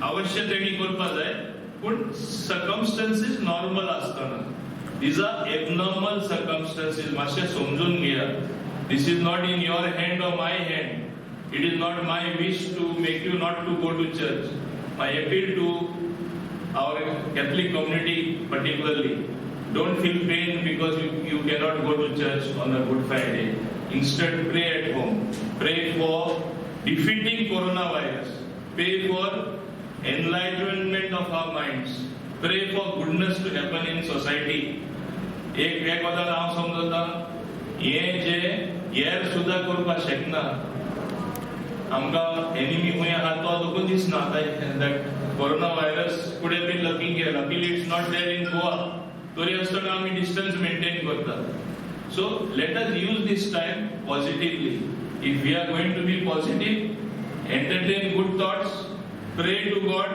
अवश्य तेणी करपा जाय, पूण सर्कमस्टन्सीस नॉर्मल आसतना. These are abnormal circumstances. मातशें समजून घेया. This is not in your hand or my hand. It is not my wish to make you not to go to church. My appeal to our Catholic community particularly, don't feel pain because you cannot go to church on a Good Friday. Instead, pray at home. Pray for defeating coronavirus. Pray for enlightenment of our minds. Pray for goodness to happen in society. एक एक गजाल हांव समजता, हे जे हेर सुद्दां करपाक शकना. आमकां एनिमी खंय आहा तो देखून दिसना. आतां that corona virus could have been lurking here. Luckily, it's not there in Goa. तरी आसतना आमी डिस्टन्स मेंटेन करतात. So let us use this time positively. If we are going to be positive, entertain good thoughts, pray to God,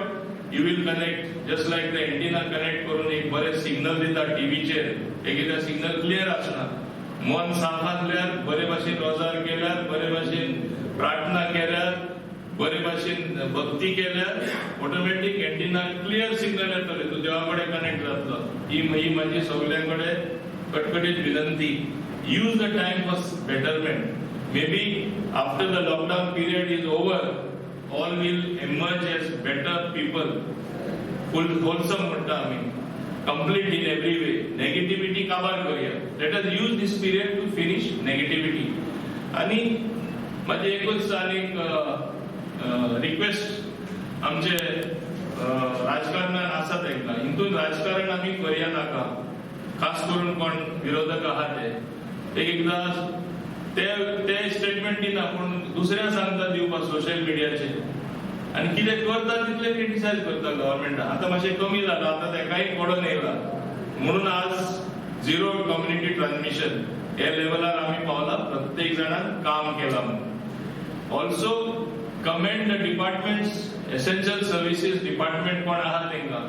you will connect. Just like the antenna connect करून एक बरें signal दिता टीव्हीचेर, एक एकदा signal clear आसना. मन साफ आसल्यार, बरे भाशेन रोजार केल्यार, बरे भाशेन प्रार्थना केल्यार, बरे भाशेन भक्ती केल्यार, ऑटोमॅटीक एंटिना क्लियर सिग्नल येतले, तूं देवा कडेन कनेक्ट जातलो. ही माझी सगळ्यां कडेन कटकटीत विनंती. Use the time for betterment. Maybe after the lockdown period is over, all will emerge as better people, full wholesome म्हणटा आमी, complete in every way. Negativity काबार करूया. Let us use this period to finish negativity. आणि माझी एकूच आनीक request, आमचे राजकारणान आसा तांकां, हितून राजकारण आमी करया नाका. खास करून कोण विरोधक आहा ते एक एकदां ते ते स्टेटमेंट दिना, पूण दुसऱ्या सांगता दिवपाक सोशल मिडियाचेर आनी कितें करता तितलें क्रिटिसायज करता गव्हर्मेंटाक. आतां मातशें कमी जालां, आतां तेकाय पडोन येयला म्हणून आज झिरो कम्युनिटी ट्रान्समिशन हे लेवलार आमी पावला, प्रत्येक जाणान काम केलां म्हणून. Also commend the departments, essential services department कोण आहा तांकां.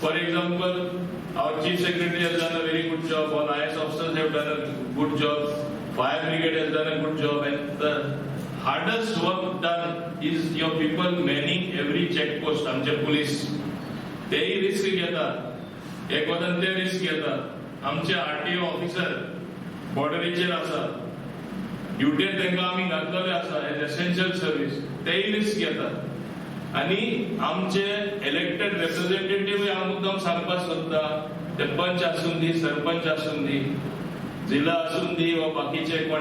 For example, our chief secretary has done a very good job, all IAS officers have done a good job, fire brigade has done a good job, and the hardest work done is your people manning every check post. आमचे police तेही risk घेतात, एक वतान ते risk घेतात. आमचे RTO officer बॉर्डरीचेर आसा, ड्युटेर तांकां आमी घातलेले आसा एज एसेन्शियल सर्वीस, तेय रिस्क घेतात. आनी आमचे इलेक्टेड रिप्रेझेंटेटिव्ह हांव मुद्दम सांगपाक सोदता, ते पंच आसूं दी, सरपंच आसूं दी, जिल्हा आसूं दी वा बाकीचे कोण.